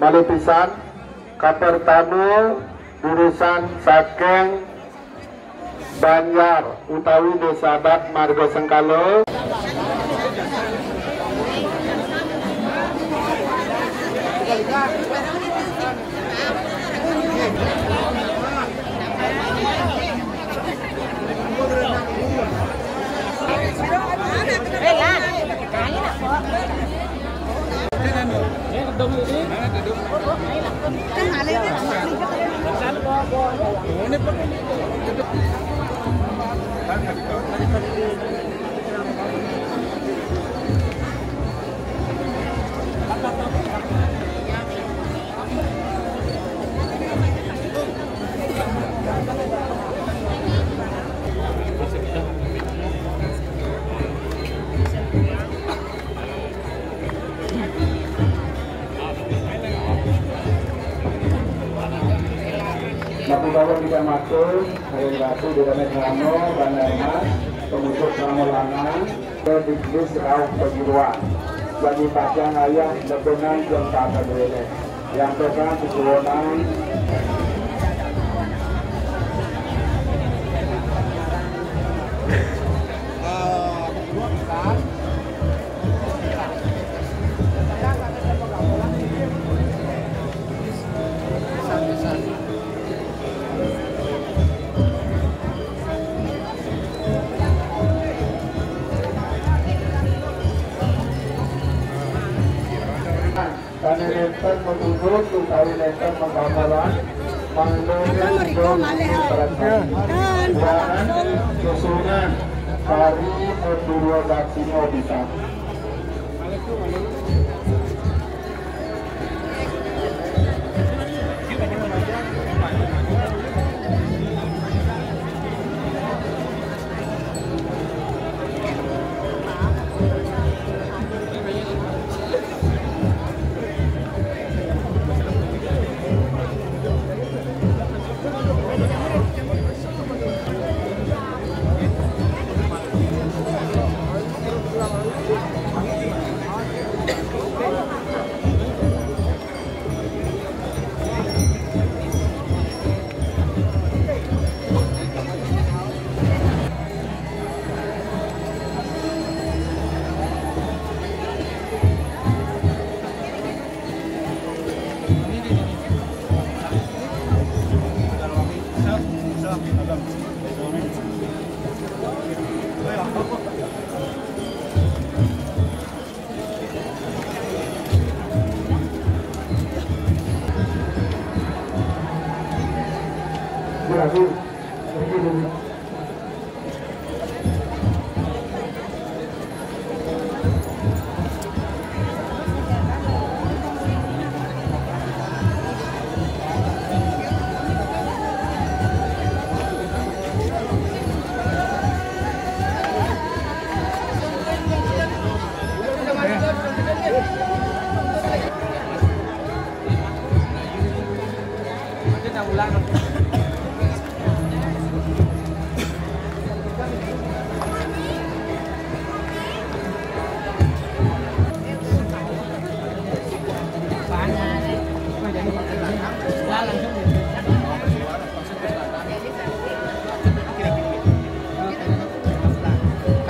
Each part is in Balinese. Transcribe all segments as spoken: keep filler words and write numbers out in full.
Malih pisan, kapertama, durusang saking Banjar utawi Désa Adat Marga Sengkala. Napi dawuh Ida Matur, Hari Ratu Ida Metrano, Bandar Mas, pemucuk Pramolangan, Kedikbud Rauh Perguruan, bagi pacang ayah lebengan jeung tata duene. Yang pegang kesuwonan. Sané nénten magunut utawi nénten makamelan, mangda ring prasasti. Wah, susunan kari Madura Daksina pisan.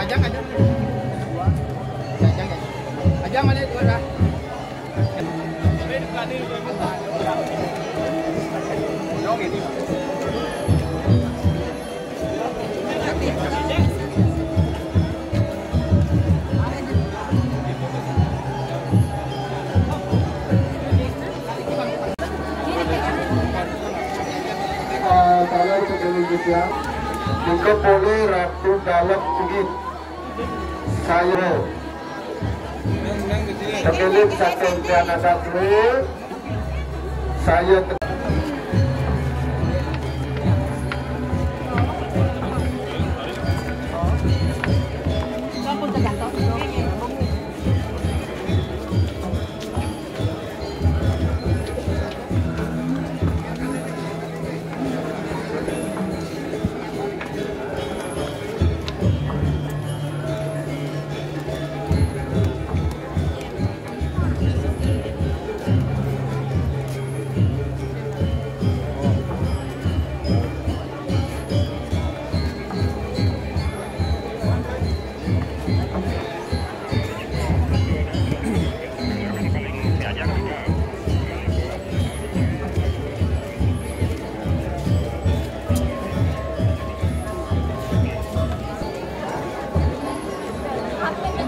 Ajang, ajang. Ajang, ajang. Ajang, ajang. Eh, kalau sebenarnya, mungkin boleh Ratu Dalem Ugin. Saya. Pemilik saking Tiana Satru, saya.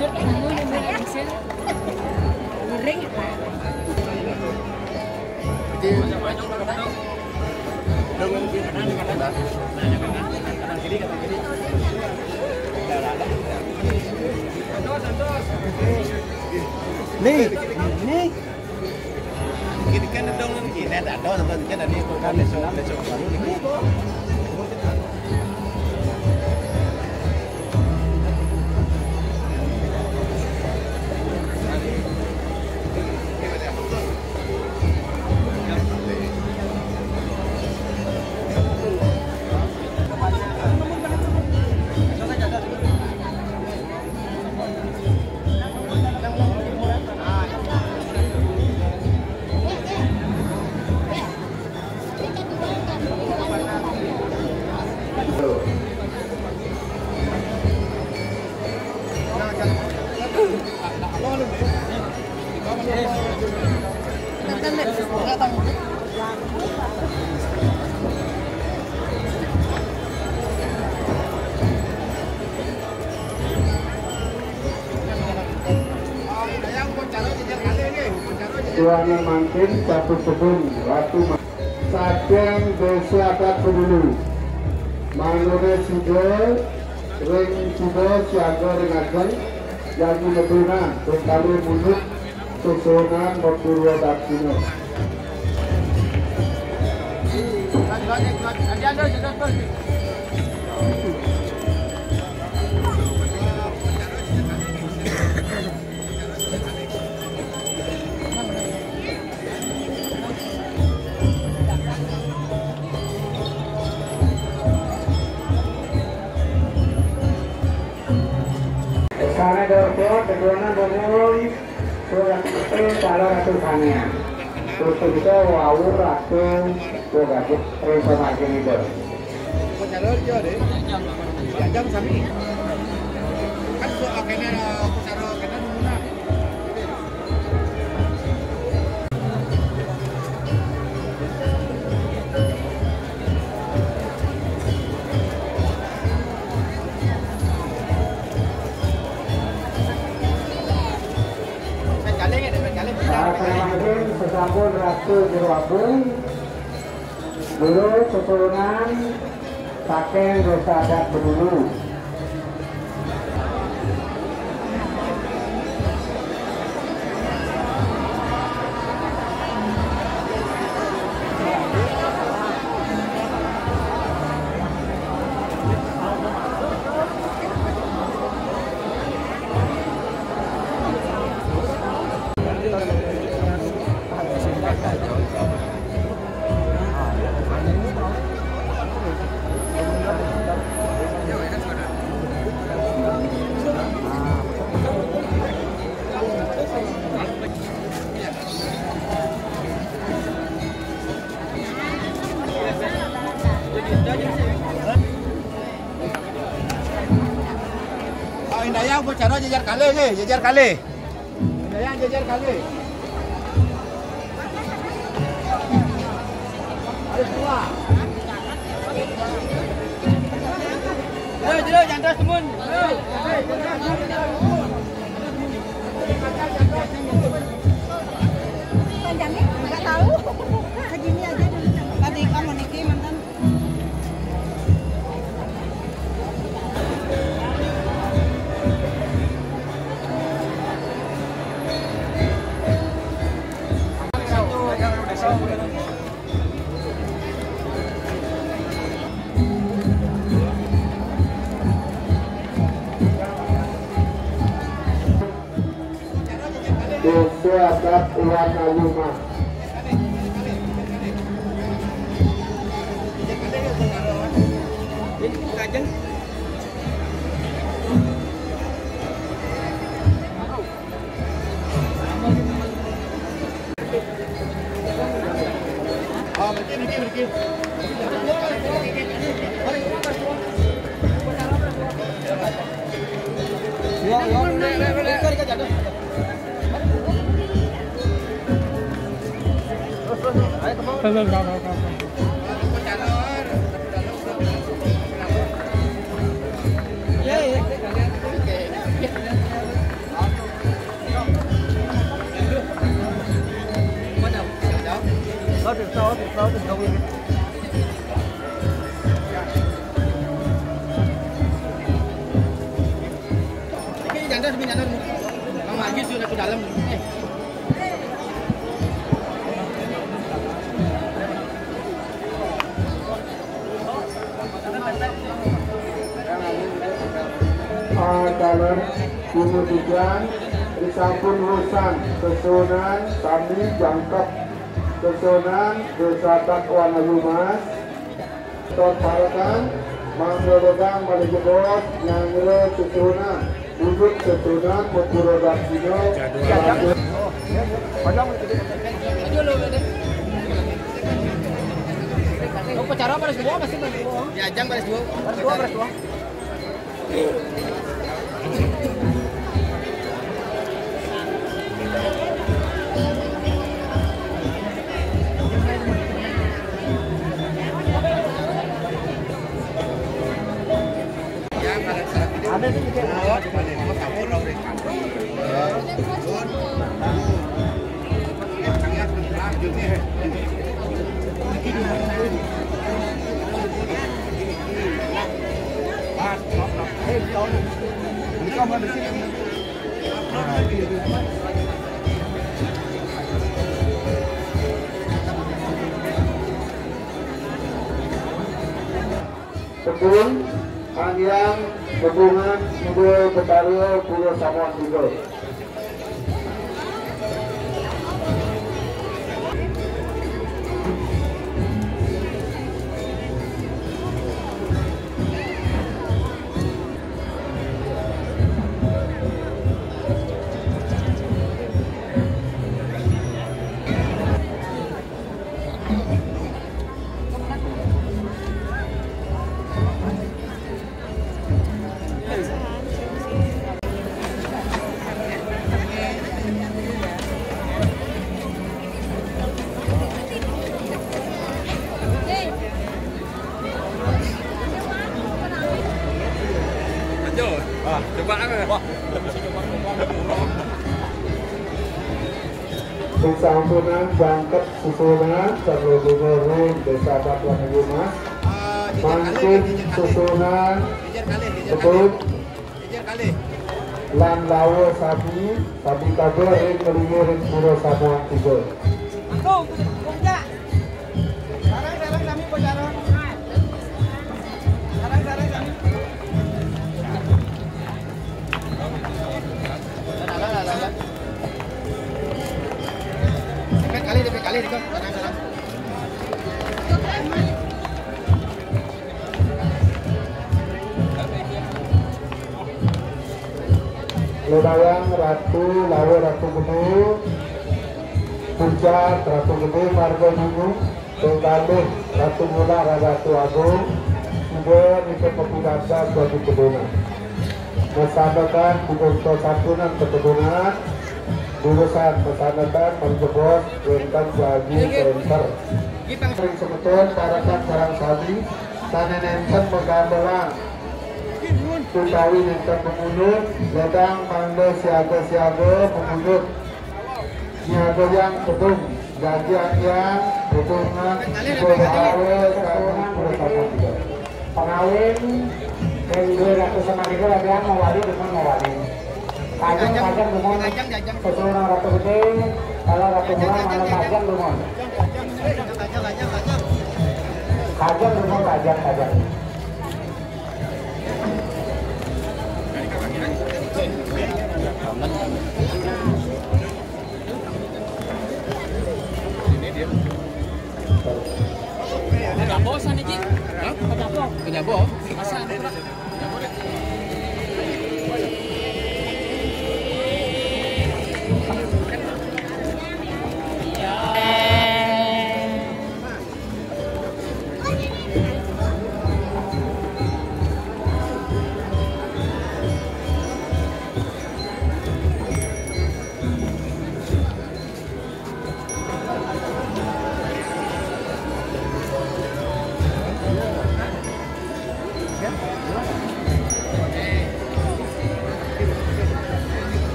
Nih, nih. Gini kan dong, gini ada dong, nonton kan tadi itu kan besok, besok baru nih. Suami mangkin satu sebung, Ratu Ma-, saking Desa Adat Bedulu. Manune sida ring sida siaga ring ajeng, jagi nebunan, ring kalih munduk, susunan mapurwa daktina. Sana dorso, keduana bangun, surat itu salah satu sania. Terus itu wau ratu, surat itu reformasi itu. Upacara dia deh. Diajang sami. Kan so, akhirnya upacara kena dulu nah. Sasampun Ratu Jero Agung, Guru keturunan saking Desa Adat Bedulu. Oh, indah ya, upacara jejer kalih nggih, jejer kalih. Indah ya, jejer kalih. Ayo semua. Ayo, jero, jantos temun. Ayo. Panjangnya nggak tahu. Segini aja dulu. Tadi kamu niki mantan. Desa Adat Wana Lima. Ini janda, ini janda. Mang Magis sudah ke dalam. Eh. Ah, dalam dumudikan, risampun urusan susunan sami jangkep susunan besatak warna emas. Totparakan, mangga wegang malih jebos, nyanggra susunan, duduk susunan, pepura daksina. Jadwal. Upacara baris dua pasti baris dua. Diajang baris dua. Baris dua, baris dua. Tepung, Sang Hyang Teppungan Ida Betara Pura Samuan Tiga. Lanjut. Wah, coba apa? Wah, bisa coba. Sasampunan jangkep susunan, sané ring Désa Batuan Ayu Mas. Mangkin susunan, betul. Lan lawa sami, sami kabar ring ngeliwir ring Pura Samuan Tiga. Sarang-sarang sami, Pak Sarang. Sarang-sarang sami. Depet kali, depet kali, Riko. Sarang-sarang. Lodayang Ratu, lawa Ratu Gede, pucat Ratu Gede, marga Gunung, penggalih Ratu Mula, Ratu Agung, sida nika pepidantan bagi kedunan. Masandekan, kudu sasampunan kedunan, urusan masandekan, menjebos, wénten bagi center. Ring semeton, parekan sareng sami, sané nénten magandelan utawi nénten mamunut, ledang mangda siaga-siaga mamunut. Siaga yang gedung, jagian yang gedungan, bebawa sareng pura sampun tiga. Pengawin, yang dua ratus sama tiga lagi yang mawali, depan mawali. Kajang, kajang, depan. Sesuai Ratu Gede, kalau Ratu Murah, mana kajang, depan. Kajang, depan, kajang, kajang. Penyabo sana, Ji. Hah? Penyabo. Penyabo? Masa ada, Pak? Penyabo deh.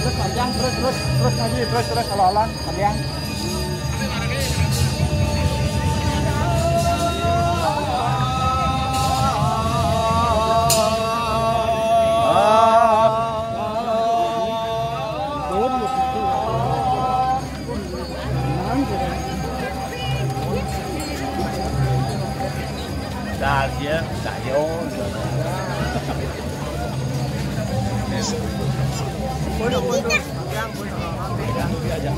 Terus panjang, terus, terus, terus lagi, terus, terus, kalau alang, panjang. Dah, dia, dah, dia. Bueno, bueno, ya, bueno, ya, ya.